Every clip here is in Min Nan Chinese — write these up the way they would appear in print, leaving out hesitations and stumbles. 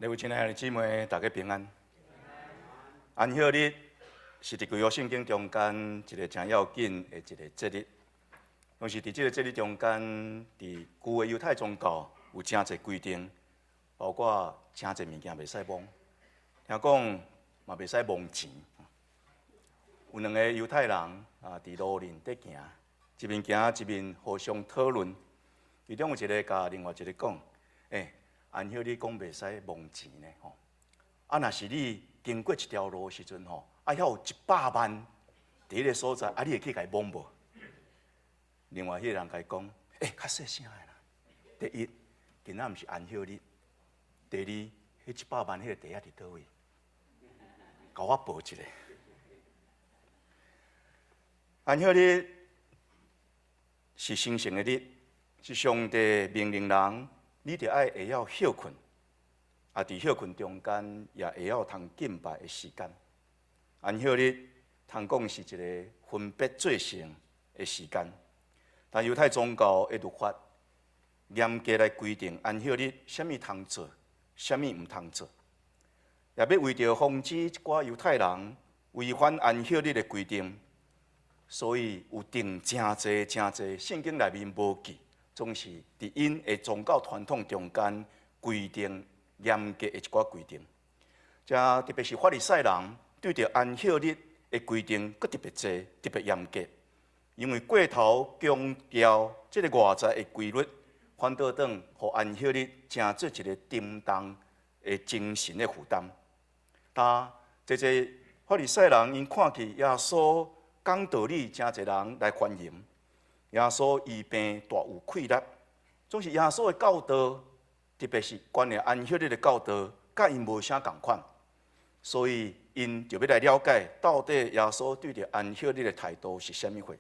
各位親愛的姊妹，大家平安。安息日是佇舊約聖經中間一個誠要緊的一個節日。但是佇這個節日中間，佇舊的猶太宗教有誠濟規定，包括誠濟物件袂使摸，聽講嘛袂使摸錢。有兩個猶太人啊，佇路面佇行，一面行一面互相討論。其中有一個共另外一個講：欸，安息日講袂使摸錢呢，吼！啊，若是你經過一條路的時陣吼，啊，遐有100萬佇彼个所在，啊，你會去共伊摸無？另外彼个人共伊講：欸，較細聲的啦。第一，今仔毋是安息日；第二，彼一百萬彼个袋仔佇佗位？共我報一下。安息日是神聖的日，是上帝命令人，你著愛會曉歇睏，啊，佇歇睏中間也會曉通敬拜的時間。安息日通講是一個分別做聖的時間，但猶太宗教的律法嚴格來規定安息日啥物通做，啥物毋通做，也欲為著防止一寡猶太人違反安息日的規定，所以有定誠濟誠濟聖經內面無記，總是佇𪜶的宗教傳統中間規定嚴格的一寡規定。這特別是法利賽人對著安息日的規定，閣特別濟、特別嚴格，因為過頭強調這个外在的規律，反倒轉予安息日成做一個沉重的精神的負擔。但這濟法利賽人𪜶看見耶穌講道理，誠濟人來歡迎。耶穌醫病大有氣力，總是耶穌的教導，特別是關於安息日的教導，佮𪜶無啥仝款，所以𪜶就欲來了解到底耶穌對著安息日的態度是啥物貨。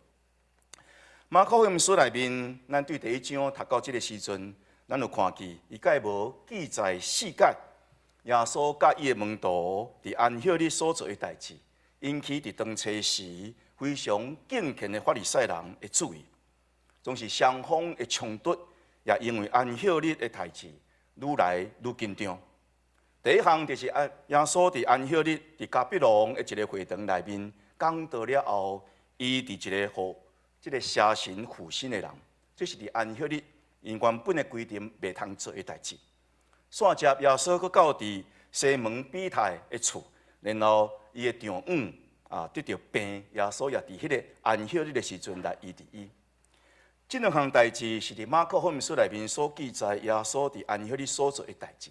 馬可福音書內面，咱對第一章讀到這个時陣，咱有看見伊蓋無記載四擺耶穌佮伊的門徒佇安息日所做的代誌，引起佇當初時非常敬虔的法利賽人的注意。總是雙方的衝突，也因為安息日的代誌愈來愈緊張。第一項就是啊，耶穌佇安息日佇迦百農的一个會堂內面講道了後，醫治一个予這个邪神附身的人，這是佇安息日𪜶原本的規定袂通做的代誌。煞接耶穌閣到佇西門彼得的厝，然後伊的丈母啊得著病，耶穌也佇彼个安息日的時陣來醫治伊。這兩項代誌是佇馬可福音書內面所記載耶穌佇安息日所做的代誌，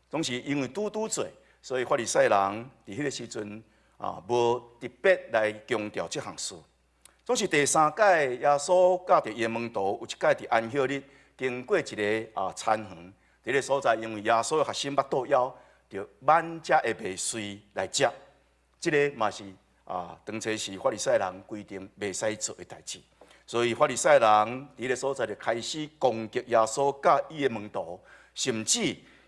總是因為拄拄做，所以法利賽人佇彼个時陣啊，無特別來強調這項事。總是第三擺耶穌佮著伊的門徒有一擺佇安息日經過一个啊田園，佇个所在，因為耶穌的學生腹肚枵，就挽遮的麥穗來食。這个嘛是啊，當初時法利賽人規定袂使做的代誌。所以法利賽人佇个所在就開始攻擊耶穌佮伊的門徒，甚至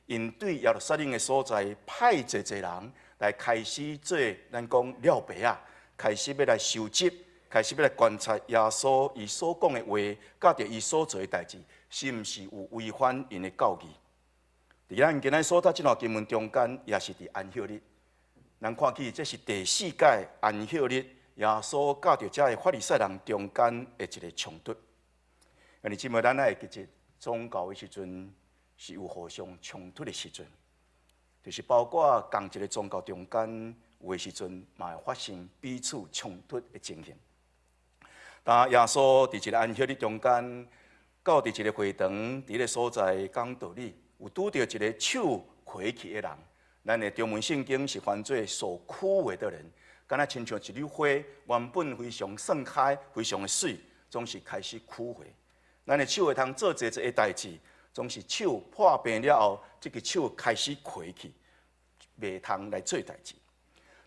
𪜶對耶路撒冷的所在派濟濟人來開始做咱講抓耙仔，開始欲來收集，開始欲來觀察耶穌伊所講的話，佮著伊所做的代誌，是毋是有違反𪜶的教義？佇咱今仔所讀這段經文中間，也是佇安息日。咱看起這是第四擺安息日，耶穌佮著遮个法利賽人中間的一个衝突。兄弟姊妹，咱愛會記得宗教的時陣是有互相衝突的時陣，就是包括仝一个宗教中間有的時陣，嘛會發生彼此衝突的情形。當耶穌佇一个安息日中間，到佇一个會堂，佇个所在講道理，有拄著一个手枯去的人。咱的中文聖經是翻做手枯萎的人。敢若親像一縷花，原本非常盛開、非常的媠，總是開始枯萎。咱的手會通做濟濟的代誌，總是手破病了後，這个手開始枯去，袂通來做代誌。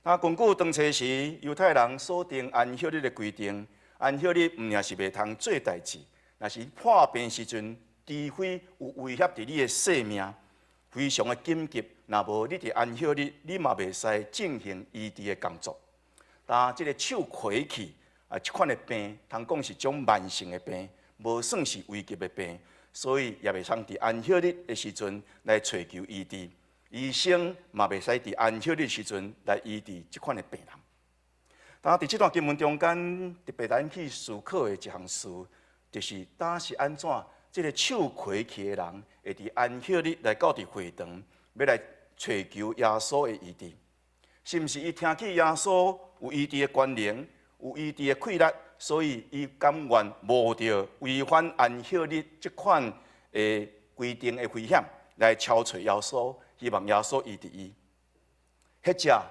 那根據當初時猶太人所定安息日的規定，安息日毋但是袂通做代誌，若是破病時陣，除非有威脅佇你的性命，非常的緊急，若無你佇安息日，你嘛袂使進行醫治的工作。但這个手枯去啊，這款的病，通講是種慢性的病，無算是危急的病，所以也袂通佇安息日的時陣來揣求醫治。醫生嘛袂使佇安息日時陣來醫治這款的病人。但佇這段經文中間，特別咱去思考的一項事，就是當是按怎這个手瘸去的人，會佇安息日來到佇會堂，欲來揣求耶穌的醫治？是毋是伊聽起耶穌有醫治的權能，有醫治的氣力，所以伊甘願冒著違反安息日這款的規定的危險，來敲揣耶穌，希望耶穌醫治伊？或者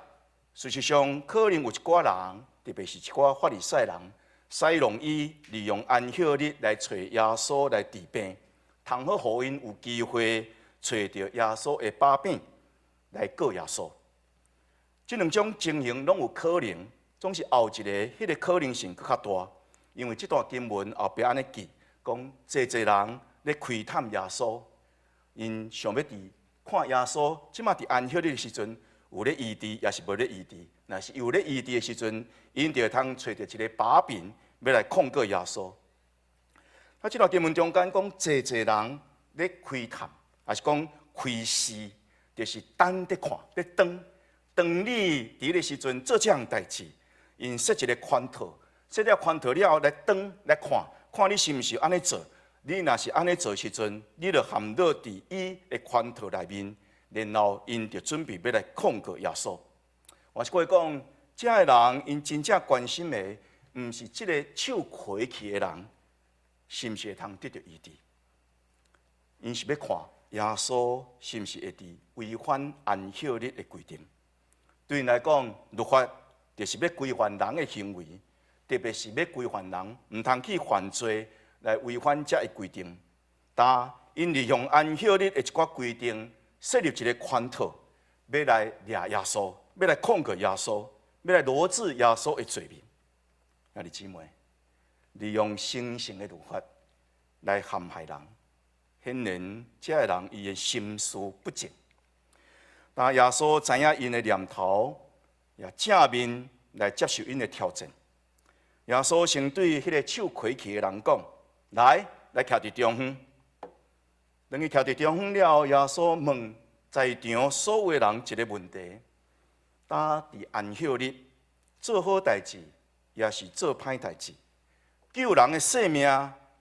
事實上，可能有一寡人，特別是一寡法利賽人，使用伊利用安息日來揣耶穌來治病，通好予𪜶有機會揣著耶穌的把柄來告耶穌。這兩種情形攏有可能，總是後一个彼个可能性閣較大，因為這段經文後壁按呢記，講濟濟人咧窺探耶穌，𪜶想欲佇看耶穌，這馬佇安息日的時陣有咧醫治，抑是無咧醫治？若是有咧醫治的時陣，𪜶就會通揣著一个把柄，欲來控告耶穌。啊，這段經文中間講濟濟人咧窺探，抑是講窺視，就是等佇看，咧等。當你佇彼个時陣做這項代誌，𪜶設一个圈套，設了圈套了後來等來看，看你是毋是按呢做。你若是按呢做時陣，你就陷落佇伊的圈套內面，然後𪜶就準備欲來控告耶穌。換一句話講，這个人𪜶真正關心的，毋是這个手瘸去的人，是毋是會通得著醫治？𪜶是欲看耶穌是毋是會佇違反安息日的規定。對𪜶來講，律法就是欲規範人的行為，特別是欲規範人毋通去犯罪來違反這个規定。但𪜶利用安息日的一寡規定，設立一个圈套，欲來掠耶穌，欲來控告耶穌，欲來羅致耶穌的罪名。兄弟姊妹，利用神聖的律法來陷害人，顯然這个人伊的心思不正。但耶穌知影𪜶的念頭，也正面來接受𪜶的挑戰。耶穌先對彼个手瘸去的人講：來，來徛佇中央。當伊徛佇中央了後，耶穌問在場所有的人一个問題：當佇安息日做好代誌，抑是做歹代誌？救人的性命，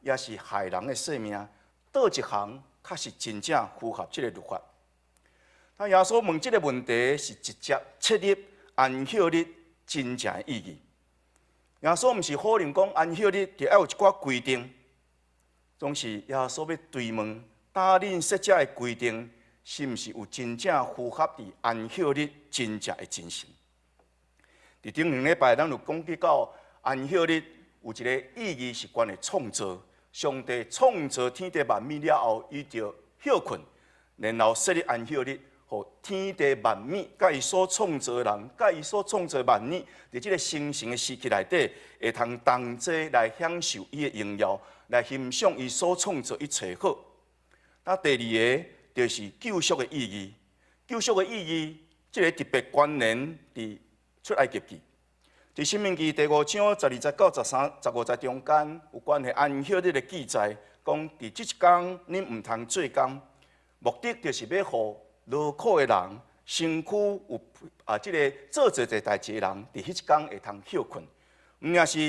抑是害人的性命？佗一項較是真正符合這个律法？那耶穌問這个問題，是直接切入安息日真正的意義。耶穌毋是否認講安息日著愛有一寡規定，總是耶穌欲追問，當恁設這个規定，是毋是有真正符合佇安息日真正的精神？佇頂兩禮拜，咱有講到安息日有一个意義是關於創造，上帝創造天地萬物了後，伊就歇睏，然後設立安息日，予天地萬物，佮伊所創造的人，佮伊所創造萬物，佇這个神聖的時期內底，會通同齊來享受伊的榮耀，來欣賞伊所創造一切好。那第二个就是救贖的意義，救贖的意義，這个特別關聯佇出埃及記，佇申命記第五章12節到13、15節中間，有關係安息日的記載，講佇這一工恁毋通做工，目的就是欲予勞苦的人，身軀有啊，這个做濟濟代誌的人，佇彼一工會通歇睏。毋但是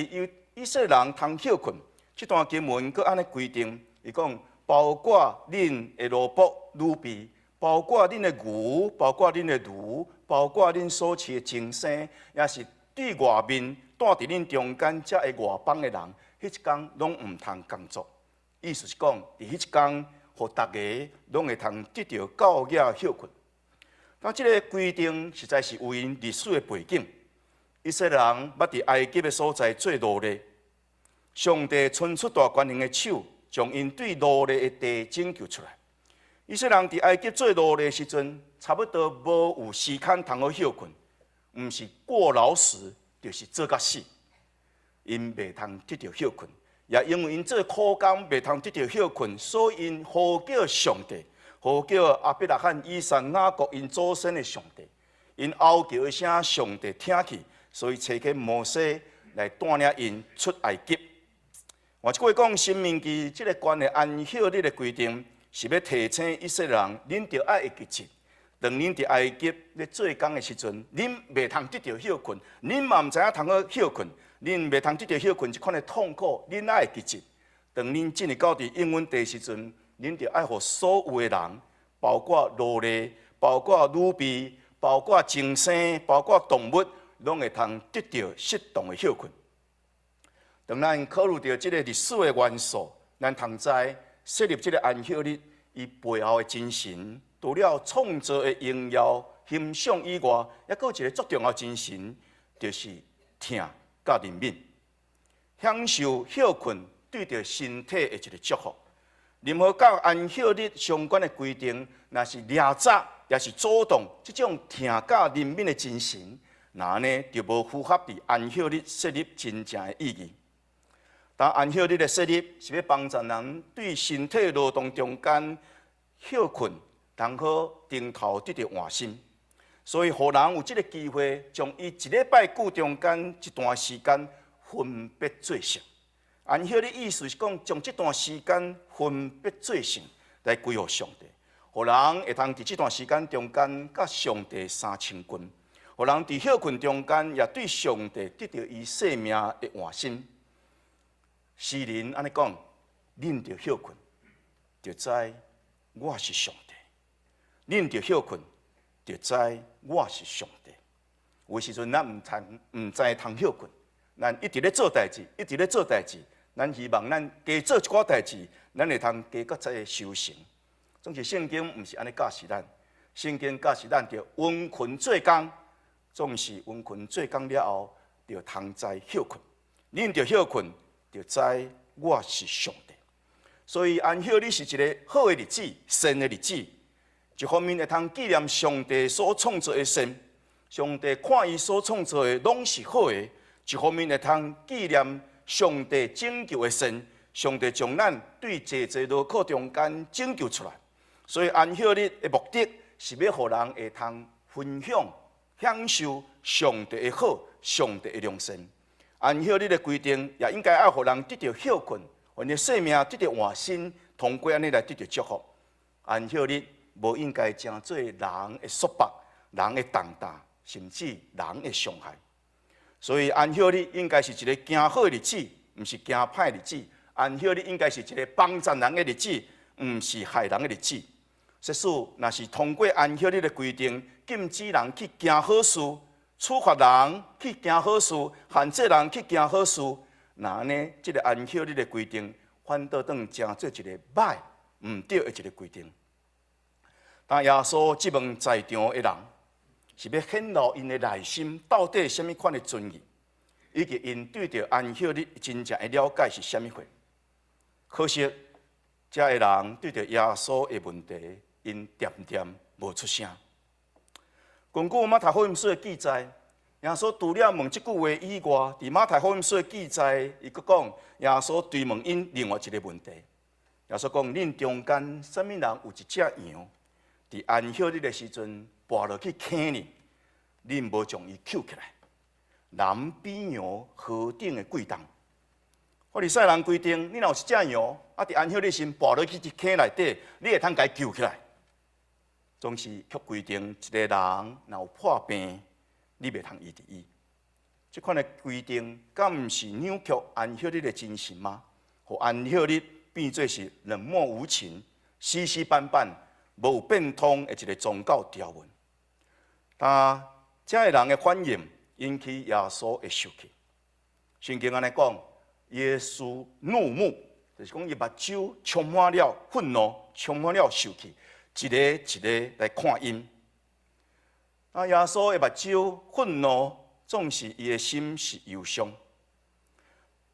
以色列人通歇睏，這段經文閣按呢規定，伊講包括恁的奴僕、奴婢，包括恁的牛，包括恁的驢，包括恁所飼的牲畜，抑是對外面蹛佇恁中間遮个外邦的人，彼一工攏毋通工作。意思是講，佇彼一工，予逐个攏會通得著夠額歇睏。那這个規定實在是有𪜶歷史的背景。以色列人捌佇埃及的所在做奴隸，上帝伸出大權能的手，將𪜶對奴隸的地拯救出來。以色列人佇埃及做奴隸的時陣，差不多無有時間通好歇睏，毋是過勞死，就是做甲死。𪜶袂通得著歇睏，也因為𪜶做苦工袂通得著歇睏，所以𪜶呼叫上帝，呼叫亞伯拉罕、以撒、雅各𪜶祖先的上帝。𪜶哀求的聲，上帝聽去，所以差遣摩西來帶領𪜶出埃及。換一句話講，申命記這个關於安息日的規定，是欲提醒以色列人，恁著愛會記得，當恁佇埃及咧做工的時陣，恁袂通得著歇睏，恁嘛毋知影通好歇睏，恁袂通得著歇睏這款的痛苦，恁愛會記得。當恁進入到佇應允地時陣，恁著愛予所有的人，包括奴隸，包括女婢，包括精生，包括動物，攏會通得著適當的歇睏。當咱考慮著這个歷史的元素，咱通知設立這个安息日，伊背後的精神，除了創造的榮耀欣賞以外，猶閣有一个足重要精神，就是疼佮憐憫，享受歇睏對著身體的一个祝福。任何佮安息日相關的規定，若是掠走，抑是阻擋這種疼佮憐憫的精神，那按呢就無符合佇安息日設立真正的意義。當安息日的設立是欲幫助人對身體勞動中間歇睏，通好頂頭得著換心，所以予人有這个機會，將伊一禮拜久中間一段時間分別做聖。安息日意思是講，將這段時間分別做聖來歸予上帝，予人會通佇這段時間中間佮上帝相親近，予人佇歇睏中間也對上帝得著伊生命的換心。詩人按呢講，恁著歇睏，就知我是上帝；恁著歇睏，就知我是上帝。有時陣咱毋知通歇睏，咱一直咧做代誌，一直咧做代誌。咱希望咱加做一寡代誌，咱會通加較濟修成。總是聖經毋是按呢教示咱，聖經教示咱著殷勤做工，總是殷勤做工了後，著通知歇睏。恁著歇睏，就知我是上帝。所以安息日是一个好的日子，善的日子。一方面會通紀念上帝所創造的善，上帝看伊所創造的攏是好的；一方面會通紀念上帝拯救的善，上帝將咱對濟濟勞苦中間拯救出來。所以安息日的目的是欲予人會通分享、享受上帝的好、上帝的良善。安息日的規定也應該愛予人得著歇睏，予𪜶的生命得著換新，通過按呢來得著祝福。安息日無應該成做人的束縛、人的重擔，甚至人的傷害。所以安息日應該是一个行好的日子，毋是行歹的日子。安息日應該是一个幫助人的日子，毋是害人的日子。即使若是通過安息日的規定，禁止人去行好事，處罰人去行好事，限制人去行好事，那按呢，這个安息日的規定，反倒轉成做一个歹、毋對的一个規定。當耶穌質問在場的人，是欲顯露𪜶的內心到底啥物款的存意，以及𪜶對著安息日真正的了解是啥物貨。可惜，遮的人對著耶穌的問題，𪜶恬恬無出聲。根據馬太福音書的記載，耶穌除了問這句話以外，佇馬太福音書的記載，伊閣講耶穌追問𪜶另外一个問題。耶穌講：恁中間啥物人有一隻羊，佇安息日的時陣跋落去坑裡，恁無將伊抾起來？人比羊何等的貴重？法利賽人規定，你若有一隻羊，啊，佇安息日時跋落去佇坑內底，你會通共伊救起來。總是卻規定，一个人若有破病，你袂通醫治伊。這款的規定，敢毋是扭曲安息日的精神嗎？予安息日變做是冷漠無情、死死板板、無有變通的一个宗教條文。但遮的人的反應引起耶穌的生氣。聖經按呢講，耶穌怒目，就是講伊目睭充滿了憤怒，充滿了生氣。一个一个來看𪜶。啊，耶穌的目睭憤怒，總是伊的心是憂傷。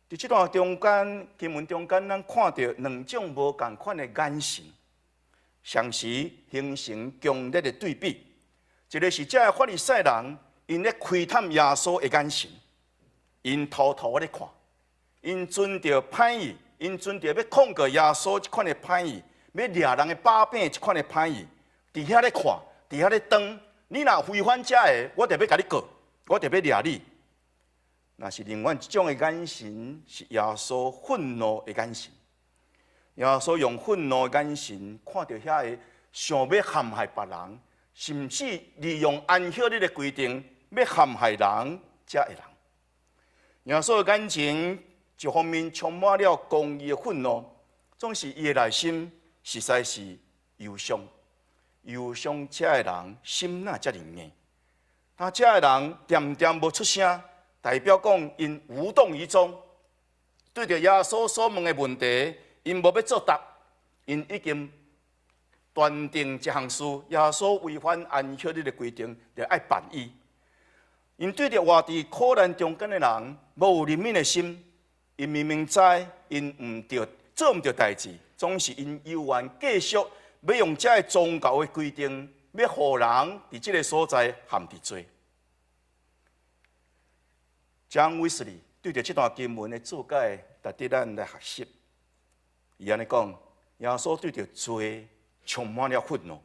佇這段中間經文中間，咱看著兩種無仝款的眼神，同時形成強烈的對比。一个是這个法利賽人，𪜶咧窺探耶穌的眼神，𪜶偷偷咧看，𪜶存著歹意，𪜶存著欲控告耶穌這款的歹意，欲掠人的把柄這款的歹意，佇遐咧看，佇遐咧等。你若違反這个，我就欲共你告，我就欲掠你。若是另外一種的眼神，是耶穌憤怒的眼神。耶穌用憤怒的眼神看著遐个想欲陷害別人，甚至利用安息日的規定，欲陷害人遮的人。耶穌的眼睛一方面充滿了公義的憤怒，總是伊的內心實在是憂傷。憂傷遮的人心若遮爾硬，啊，遮的人恬恬無出聲，代表講𪜶無動於衷。對著耶穌所問的問題，𪜶無欲作答，𪜶已經斷定一項事，耶穌違反安息日的規定，就愛辦伊。𪜶對著活佇苦難中間的人，無有憐憫的心，𪜶明明知𪜶毋著做毋著代誌，總是𪜶猶原繼續欲用這个宗教的規定，欲予人佇這个所在陷佇罪。張威斯利對著這段經文的注解，值得咱來學習。伊按呢講，耶穌對著罪充滿了憤怒，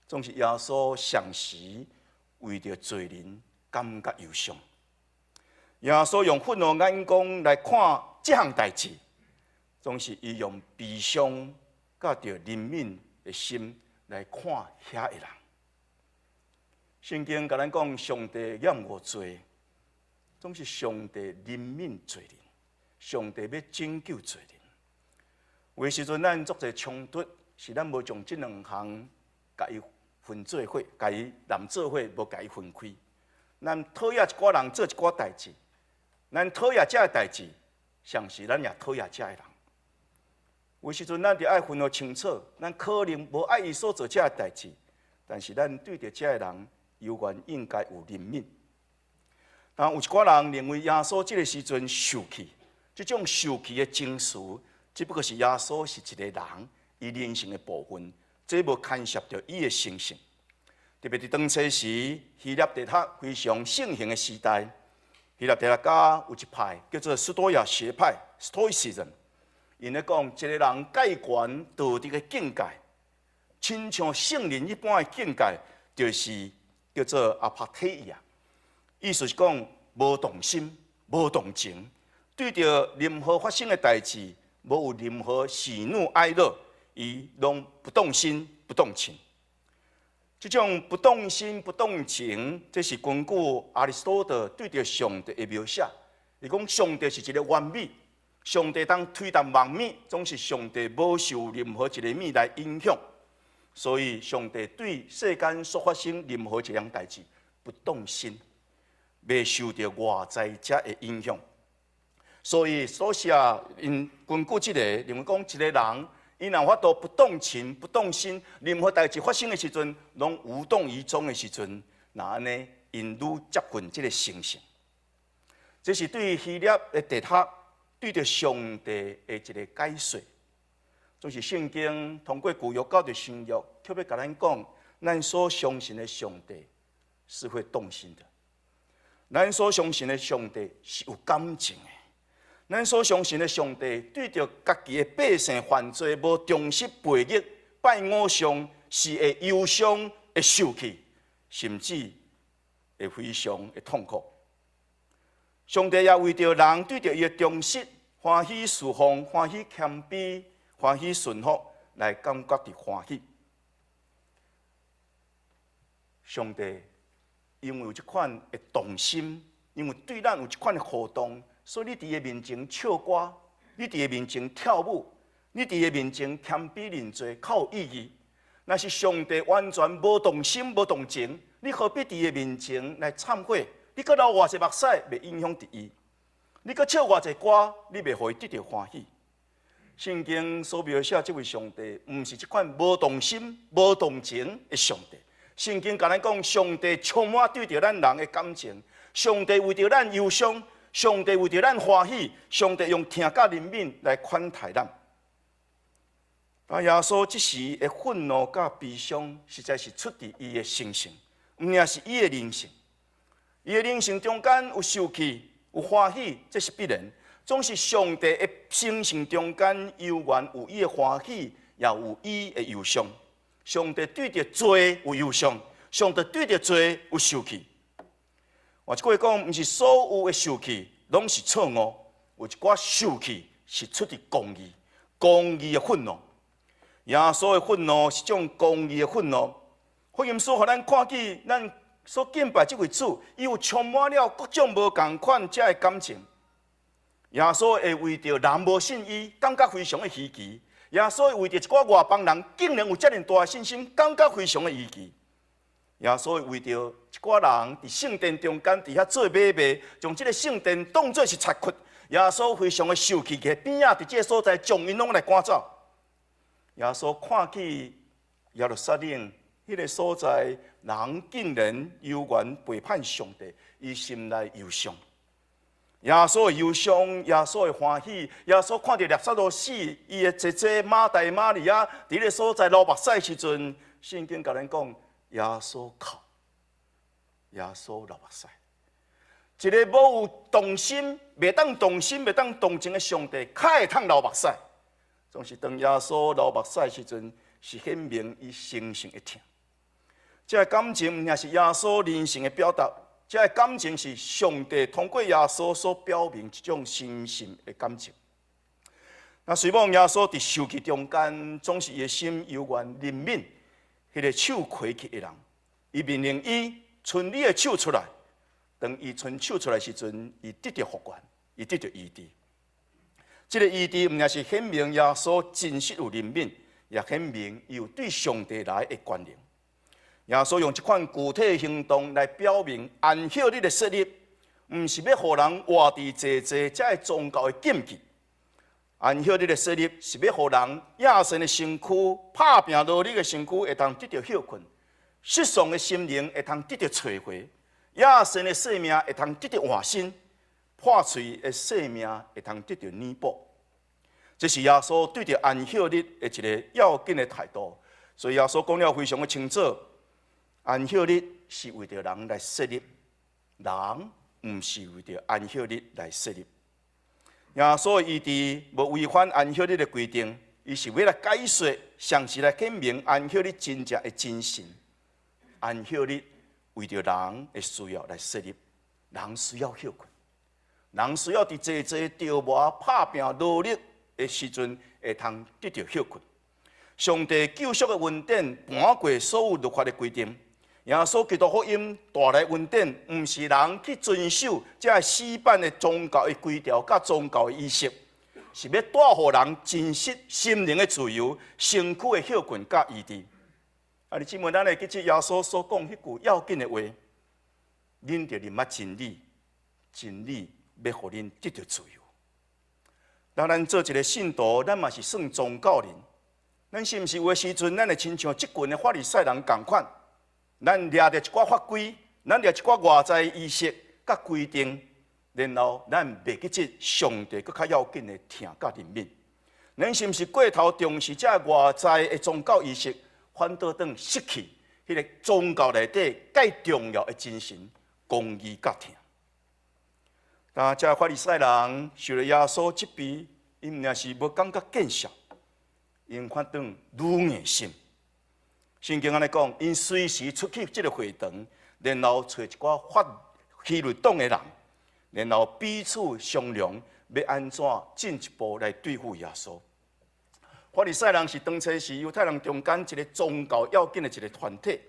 總是耶穌常時為著罪人感覺憂傷。耶穌用憤怒眼光來看這項代誌，總是伊用悲傷佮著憐憫的心來看遐的人。聖經共咱講，上帝厭惡罪，總是上帝憐憫罪人，上帝欲拯救罪人。有的時陣咱足濟衝突，是咱無將這兩項共伊分做伙，共伊攬做伙，無共伊分開。咱討厭一寡人做一寡代誌，咱討厭這个代誌，同時咱也討厭這个人。有時陣咱著愛分予清楚，咱可能無愛伊所做這个代誌，但是咱對著這个人，猶原應該有憐憫。但有一寡人認為耶穌這个時陣受氣，這種受氣的情緒，只不過是耶穌是一個人，伊人性的部分，這無牽涉著伊的神性。特別佇當初時，希臘哲學非常盛行的時代，希臘哲學家有一派叫做斯多亞學派（Stoicism）。𪜶咧講，一個人蓋懸道德的境界，親像聖人一般的境界，就是叫做 apatheia。意思是講，無動心、無動情，對著任何發生的代誌，無有任何喜怒哀樂，伊攏不動心、不動情。這種不動心、不動情，這是根據亞里士多德對著上帝的描寫。伊講上帝是一个完美，上帝當推動萬物，總是上帝無受任何一个物來影響，所以上帝對世間所發生任何一項代誌不動心，袂受著外在者的影響。所以所寫𪜶根據這个認為講，一个人伊若法度不動情、不動心，任何代誌發生的時陣，攏無動於衷的時陣，若按呢，𪜶愈接近這个神性。這是對希臘的哲學對著上帝的一个解說。總是聖經通過舊約到著新約，特別共咱講，咱所相信的上帝是會動心的。咱所相信的上帝是有感情的。咱所相信的上帝對著家己的百姓犯罪無忠實背逆拜偶像，是會憂傷、會受氣，甚至會非常的痛苦。上帝也為著人對著伊的忠實，歡喜侍奉、歡喜謙卑、歡喜順服，來感覺著歡喜。上帝因為有這款的動心，因為對咱有這款的互動，所以你佇伊面前唱歌，你佇伊面前跳舞，你佇伊面前謙卑認罪，較有意義。若是上帝完全無動心、無動情，你何必佇伊面前來懺悔？你閣流偌濟目屎，袂影響著伊；你閣唱偌濟歌，你袂予伊得著歡喜。聖經所描寫這位上帝，毋是這款無動心、無動情的上帝。聖經共咱講，上帝充滿對著咱人的感情，上帝為著咱憂傷，上帝為著咱歡喜，上帝用疼佮憐憫來款待咱。啊，耶穌這時的憤怒佮悲傷，實在是出佇伊的神性，毋爾是伊的人性。伊的人性中間有受氣、有歡喜，這是必然。總是上帝的神性中間，猶原有伊的歡喜，也有伊的憂傷。上帝對著罪有憂傷，上帝對著罪有受氣。換一句話講，毋是所有的受氣攏是錯誤，有一寡受氣是出佇公義，公義的憤怒。耶穌的憤怒是種公義的憤怒。福音書予咱看見，咱所敬拜這位主，伊有充滿了各種無仝款這个感情。耶穌會為著人無信伊，感覺非常的稀奇；耶穌會為著一寡外邦人竟然有遮爾大的信心，感覺非常的稀奇。耶穌會為著一寡人佇聖殿中間佇遐做買賣，將這个聖殿當做是賊窟。耶穌非常的受氣，去邊仔佇這个所在將𪜶攏來趕走。耶穌看見耶路撒冷彼个所在，人竟然猶原背叛上帝，伊心內憂傷。耶穌的憂傷，耶穌的歡喜，耶穌看著拉撒路死，伊的姐姐馬大、瑪利亞佇彼个所在流目屎時陣，聖經共咱講，耶穌哭，耶穌流目屎。一个無有動心、袂當動心、袂當動情的上帝，較會通流目屎。總是當耶穌流目屎時陣，是顯明伊生性的疼。這个感情毋但是耶穌人性的表達，這个感情是上帝通過耶穌所表明一種深深的感情。那雖罔耶穌佇受氣中間，總是伊的心猶原憐憫彼个手虧去的人，伊命令伊伸你的手出來。當伊伸手出來時陣，伊得著復原，伊得著醫治。這个醫治毋但是顯明耶穌真實有憐憫，也顯明伊有對上帝來的權能。耶穌用這款具體行動來表明，安息日的設立，毋是欲予人活佇濟濟這个宗教的禁忌。安息日的設立是欲予人野性的身軀、拍拚勞力的身軀會當得著歇睏，失喪的心靈會當得著揣回，野性的生命會當得著換新，破碎的生命會當得著彌補。這是耶穌對著安息日的一个要緊的態度。所以耶穌講了非常的清楚。安息日是為著人來設立，人毋是為著安息日來設立。耶穌的醫治無違反安息日的規定，伊是欲來解說，嘗試來顯明安息日真正的精神。安息日為著人的需要來設立，人需要歇睏，人需要佇濟濟著磨拍拚勞力的時陣，會通得著歇睏。上帝救贖的恩典，瞞過所有律法的規定。耶穌基督福音帶來恩典，毋是人去遵守這个死板的宗教的規條佮宗教的儀式，是欲帶予人真實心靈的自由、身軀的歇睏佮醫治。啊，弟兄姊妹，咱會記得耶穌所講彼句要緊的話：恁著認捌真理，真理欲予恁得著自由。當咱做一个信徒，咱嘛是算宗教人，咱是毋是有的時陣，咱會親像這群的法利賽人仝款？咱掠著一寡法規，咱掠一寡外在儀式佮規定，然後咱袂記得上帝閣較要緊的疼佮憐憫。咱是毋是過頭重視這外在的宗教儀式，反倒轉失去彼个宗教內底蓋重要的精神、公義佮疼？但這法利賽人受著耶穌責備，𪜶毋但是無感覺見笑，𪜶反轉愈硬心。聖經按呢講，𪜶隨時出去這个會堂，然後揣一寡法希律黨的人，然後彼此商量，欲按怎進一步來對付耶穌。法利賽人是當初時猶太人中間一个宗教要緊的一个團體，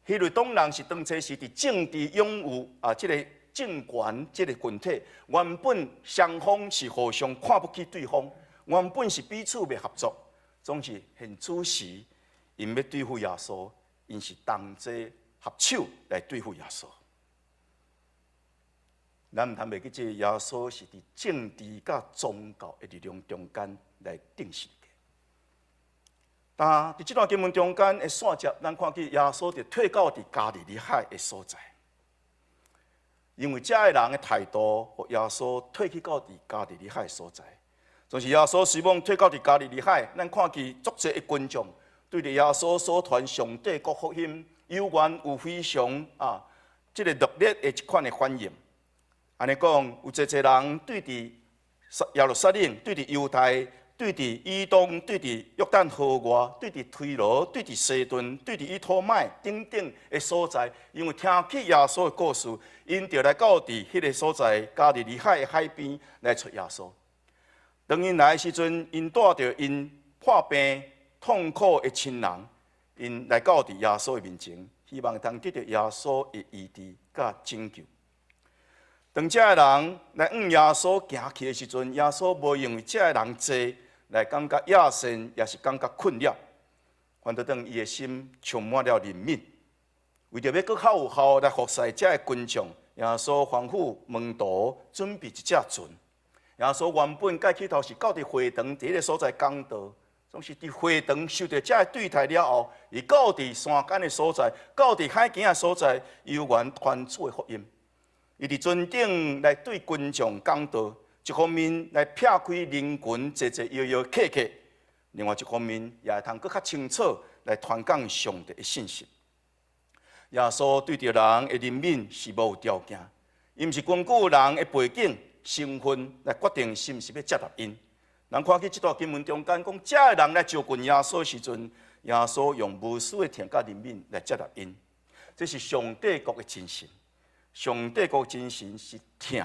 希律黨人是當初時佇政治擁有啊，這个政權這个群體，原本雙方是互相看不起對方，原本是彼此袂合作，總是現此時。𪜶欲對付耶穌，𪜶是同齊合手來對付耶穌。咱毋通袂記得，耶穌是佇政治佮宗教的力量中間來釘十字架。但佇這段經文中間的線節，咱看見耶穌就退到佇加利利海的所在，因為這个人的態度，予耶穌退去到佇加利利海的所在。總是耶穌雖罔退到佇加利利海，咱看見足濟的群眾。對著耶穌所傳上帝國福音，猶原有非常啊，這个熱烈的一款的反應。按呢講，有濟濟人對佇耶路撒冷、對佇猶太、對佇以東、對佇約旦河外、對佇推羅、對佇西頓、對佇以土買等等的所在，因為聽起耶穌的故事，𪜶就來到佇彼个所在加利利海的海邊來揣耶穌。當𪜶來的時陣，𪜶帶著𪜶破病痛苦的親人， 𪜶來到佇耶穌的面前，希望通得著耶穌的醫治佮拯救。當這个人來向耶穌行去的時陣，耶穌無因為這个人濟來感覺厭世，抑是感覺困擾，反倒轉伊的心充滿了憐憫。為著欲閣較有效來服侍這个群眾，耶穌吩咐門徒準備一隻船。耶穌原本蓋起頭是到佇會堂佇彼个所在講道，總是佇會堂受著這个對待了後，伊到佇山間的所在，到佇海邊的所在，有緣傳主的福音。伊佇船頂來對群眾講道，一方面來撇開人群濟濟搖搖客客，另外一方面也會通閣較清楚來傳講上帝的信息。耶穌對著人的憐憫是無條件，伊毋是根據人的背景、身份來決定是毋是欲接納𪜶。咱看見這段經文中間講，這个人來就近耶穌的時陣，耶穌用無私的疼佮憐憫來接納𪜶。這是上帝國的精神。上帝國精神是疼、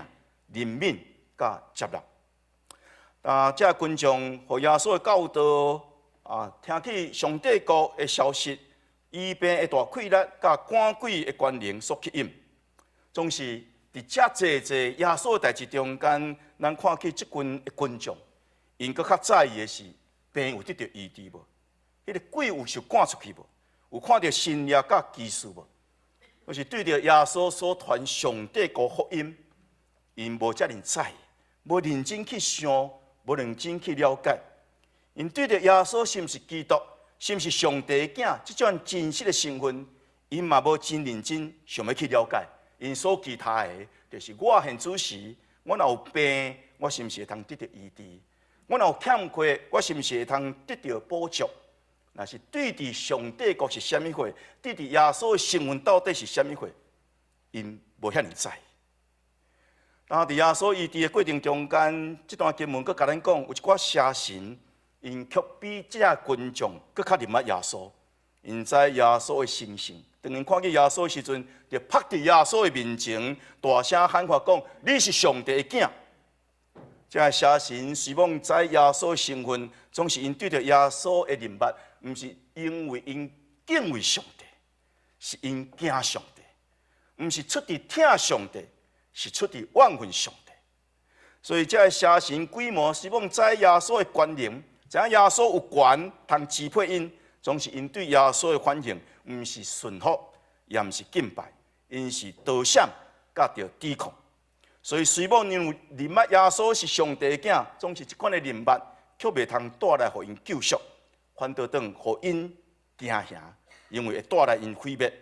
憐憫佮接納。啊，這个群眾予耶穌的教導啊，聽起上帝國的消息，醫病的大氣力佮趕鬼的權能所吸引，總是佇遮濟濟耶穌的代誌中間，咱看見這群的群眾，𪜶閣較在意的是病有得著醫治無？彼个鬼有受趕出去無？有看著神蹟佮奇事無？抑是對著耶穌所傳上帝國福音，𪜶無遮爾在意，無認真去想，無認真去了解。𪜶對著耶穌是毋是基督，是毋是上帝的囝，這種真實的身份，𪜶嘛無真認真想欲去了解。𪜶所期待的，就是我現此時，我若有病，我是毋是會通得著醫治？我若有欠缺，我是毋是會通得著補足？若是對佇上帝國是啥物貨，對佇耶穌的身份到底是啥物貨，𪜶無遐爾在意。當佇耶穌醫治的過程中間，這段經文閣共咱講，有一寡邪神，𪜶卻比這个群眾閣較認捌耶穌，𪜶知耶穌的神聖。當𪜶看見耶穌的時陣，就拍佇耶穌的面前，大聲喊話講：你是上帝的囝。這个邪神雖罔知耶穌的身份，總是𪜶對著耶穌的認捌，毋是因為𪜶敬畏上帝，是𪜶驚上帝；毋是出佇疼上帝，是出佇怨恨上帝。所以這个邪神鬼魔雖罔知耶穌的權能，知影耶穌有權通支配𪜶，總是𪜶對耶穌的反應，毋是順服，也毋是敬拜，𪜶是躲閃，佮著抵抗。所以雖罔𪜶有認捌耶穌是上帝的囝，總是這款的認捌，卻袂通帶來予𪜶救贖，反倒轉予𪜶驚嚇，因為會帶來𪜶毀滅。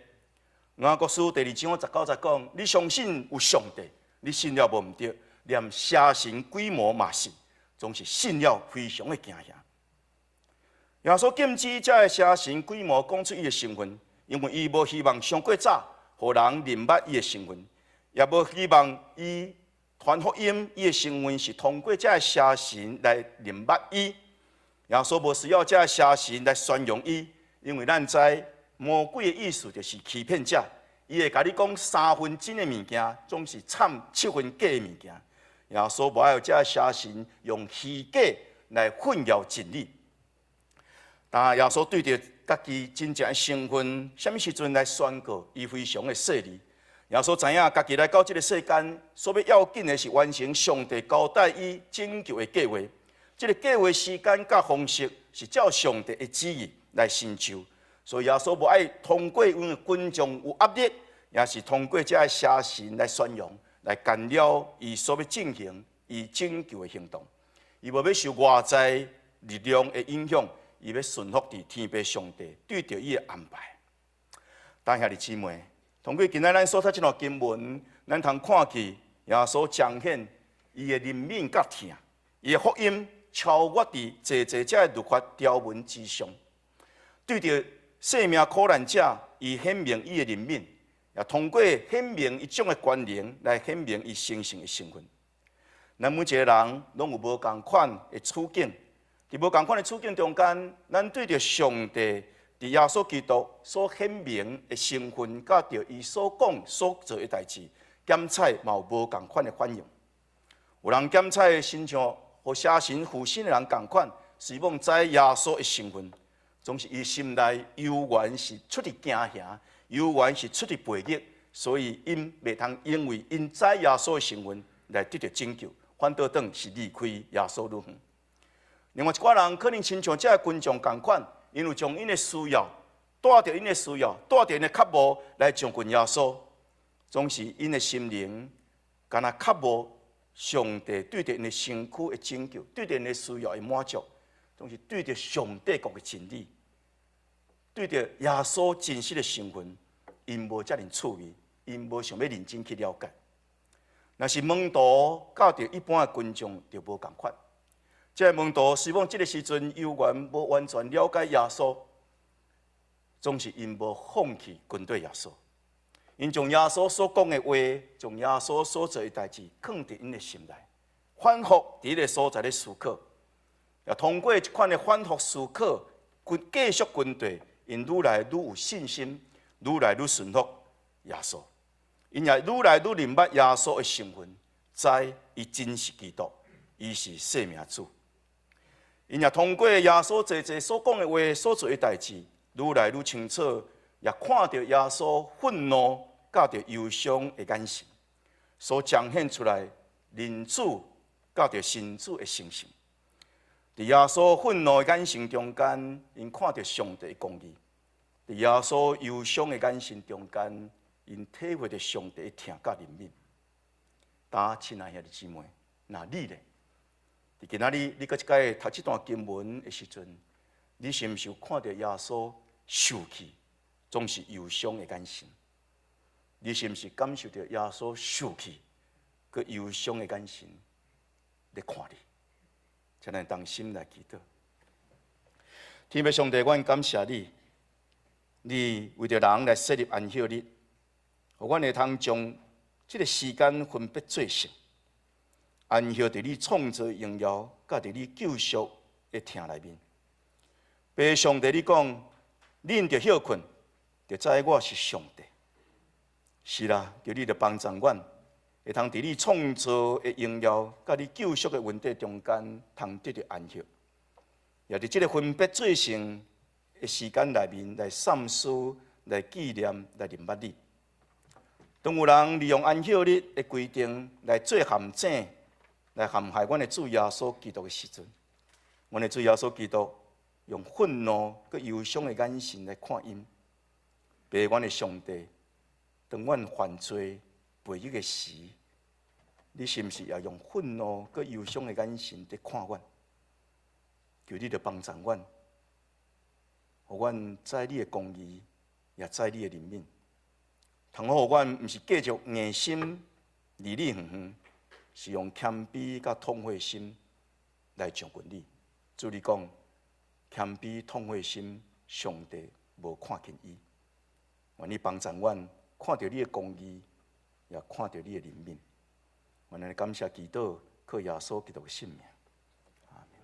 雅各書第二章19節講：你相信有上帝，你信了無毋對，連邪神鬼魔嘛信，總是信了非常的驚嚇。耶穌禁止這个邪神鬼魔講出伊的身份，因為伊無希望傷過早，予人認捌伊的身份。也無希望伊傳福音，伊的身份是通過這个邪神來認捌伊。耶穌無需要這个邪神來宣揚伊，因為咱知魔鬼的意思就是欺騙者，伊會共你講三分真的物件，總是摻七分假的物件。耶穌無愛這个邪神用虛假來混淆真理。但耶穌對著家己真正的身份，啥物時陣來宣告，伊非常的細膩。耶穌知影家己來到這个世間，所欲要緊的是完成上帝交代伊拯救的計劃。這个計劃時間佮方式是照上帝的旨意來成就。所以耶穌無愛通過因為群眾有壓力，抑是通過這个邪神來宣揚，來干擾伊所欲進行伊拯救的行動。伊無欲受外在力量的影響，伊欲順服佇天父上帝對著伊的安排。但兄弟姊妹，通過今仔咱所讀這段經文，咱通看見耶穌彰顯伊的憐憫佮疼，伊的福音超越佇濟濟這个律法條文之上，對著性命苦難者，伊顯明伊的憐憫，也通過顯明伊種的權能來顯明伊神聖的身份。咱每一个人攏有無仝款的處境，佇無仝款的處境中間，咱對著上帝佇耶穌基督所顯明的身份，佮著伊所講所做的代誌，檢採嘛有無仝款的反應。有人檢採親像予邪神附身的人仝款，希望知耶穌的身份，總是伊心內猶原是出佇驚嚇，猶原是出佇背逆，所以𪜶袂通因為𪜶知耶穌的身份來得著拯救，反倒轉是離開耶穌愈遠。另外一寡人可能親像這个群眾仝款，𪜶有將𪜶的需要，帶著𪜶的需要，帶著𪜶的渴慕來親近耶穌，總是𪜶的心靈敢若較無上帝對著𪜶的身軀的拯救，對著𪜶的需要的滿足，總是對著上帝國的真理，對著耶穌真實的身份，𪜶無遮爾趣味，𪜶無想欲認真去了解。若是門徒佮著一般的群眾就無仝款。這个門徒雖罔這个時陣猶原無完全了解耶穌，總是𪜶無放棄跟綴耶穌。𪜶將耶穌所講的話，將耶穌所做的代誌，囥佇𪜶的心內，反覆佇彼个所在咧思考。也通過這款的反覆思考，跟繼續跟綴，𪜶愈來愈有信心，愈來愈順服耶穌。𪜶也愈來愈認捌耶穌的身份，知伊真是基督，伊是生命主。𪜶也通過耶穌濟濟所講的話、所做的代誌，愈來愈清楚，也看著耶穌憤怒佮著憂傷的眼神，所彰顯出來人子佮著神子的成聖。佇耶穌憤怒的眼神中間，𪜶看著上帝的公義；佇耶穌憂傷的眼神中間，𪜶體會著上帝的疼佮憐憫。但親愛兄弟姊妹，若你咧？佇今仔日，你閣一擺讀這段經文的時陣，你是毋是有看著耶穌受氣，總是憂傷的眼神？你是毋是感受著耶穌受氣、閣憂傷的眼神咧看你？請咱同心來祈禱。天父上帝，阮感謝你，你為著人來設立安息日，予阮會通將這个時間分別做聖。安息佇你創造榮耀，佮佇你救贖的疼內面。父上帝，你講，恁著歇睏，就知我是上帝。是啦，求你著幫助阮，會通佇你創造的榮耀，佮你救贖的恩典中間，通得著安息。也佇這个分別做聖的時間內面，來三思、來紀念、來認捌你。當有人利用安息日的規定來做陷阱，來陷害阮的主耶穌基督的時陣，阮的主耶穌基督用憤怒佮憂傷的眼神來看𪜶。父阮的上帝，當阮犯罪背逆的時，你是毋是也用憤怒佮憂傷的眼神佇看阮？求你著幫助阮，予阮知你的公義，也知你的憐憫。通好予阮毋是繼續硬心離你遠遠，是用謙卑佮痛悔心來親近你。主你講，謙卑痛悔心，上帝無看輕伊。願你幫助阮，看著你的公義，也看著你的憐憫。願咱感謝祈禱，靠耶穌基督的聖名。阿們。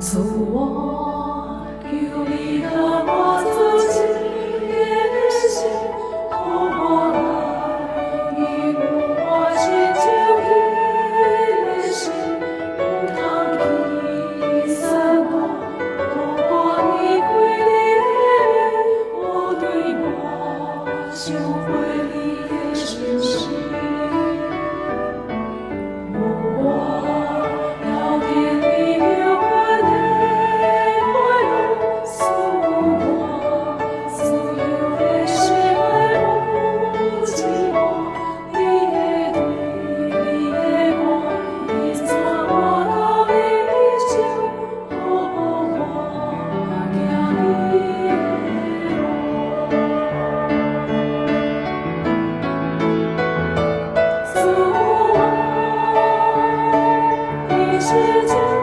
主我求你共我做一个心，予我愛你，予我親像彼个心，毋通欺騙我，予我離開你的面，無對我想過你的信實。予我枵著你救恩的快樂，賜我自由的心愛無寂寞，你的對你的愛，已帶我到永生，予我行你的路。主啊，你是真。